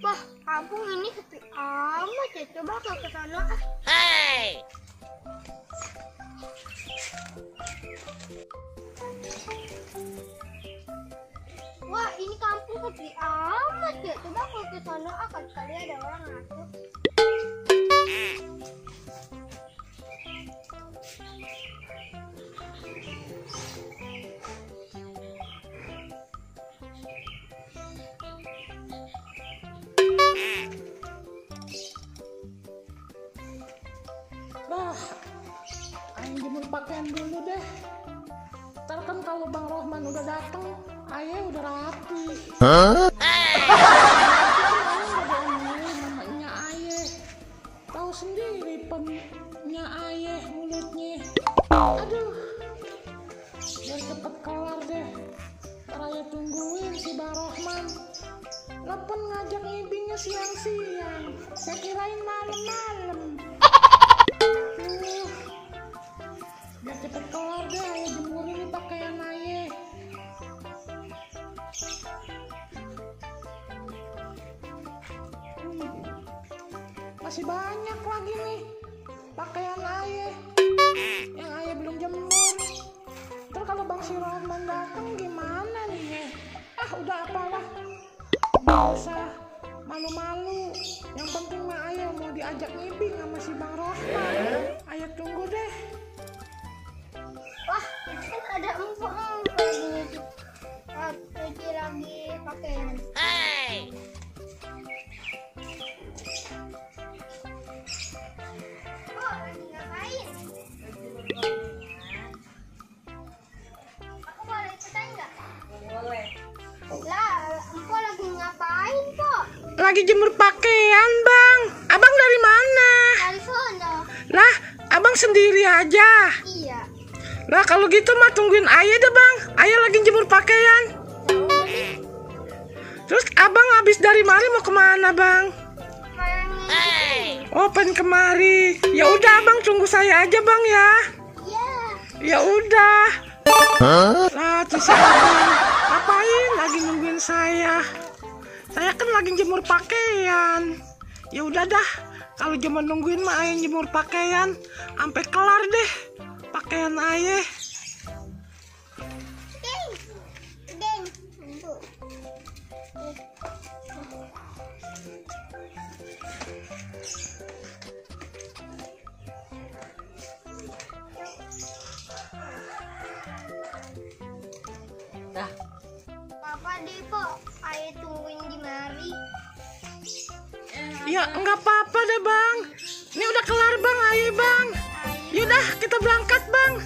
Wah, kampung ini sepi amat ya. Coba aku ke sana ah. Hey! Wah, ini kampung sepi amat ya. Coba aku ke sana ah, kali ada orang masuk. Bah, ayo jemur pakaian dulu deh. Ntar kan kalau Bang Rohman udah datang, ayah udah rapi. Mamanya ayah, tahu sendiri pennya ayah mulutnya. Aduh, biar cepet kelar deh. Ntar ayah tungguin si Bang Rohman. Lepen ngajak ngibingnya siang-siang. Saya kirain malam-malam. Biar cepet kelar deh, ayah jemurin nih pakaian ayah. Masih banyak lagi nih pakaian ayah yang ayah belum jemur. Ntar kalau Bang si Rohman datang gimana nih ya? Ah udah apalah, nggak usah malu-malu. Yang penting mah ayah mau diajak ngibing sama si Bang Rohman. Ayah tunggu deh. Wah, kan ada empuk-empuk ini. Cuci lagi pakaian. Hey! Oh, lagi ngapain? Aku boleh ikutan nggak? Boleh. Lah, empuk lagi ngapain kok? Lagi jemur pakaian, Bang. Abang dari mana? Dari sono. Lah, abang sendiri aja. Iya. Lah kalau gitu mah tungguin ayah deh, Bang. Ayah lagi jemur pakaian. Terus abang habis dari mari mau kemana, Bang? Hey! Oh, pengen kemari. Ya udah, Abang tunggu saya aja, Bang ya. Iya. Ya udah. Lah, tuh si Abang ngapain lagi nungguin saya? Saya kan lagi jemur pakaian. Ya udah dah. Kalau cuma nungguin mah ayah jemur pakaian sampai kelar deh pakaian ayah. Ding. Ding. Empuk. Dah. Papa deh kok ayah tungguin di mari. Ya enggak apa-apa deh, Bang. Ini udah kelar, Bang, ayah, Bang. Yaudah kita berangkat, Bang.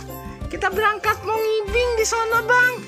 Kita berangkat mau ngibing di sana, Bang.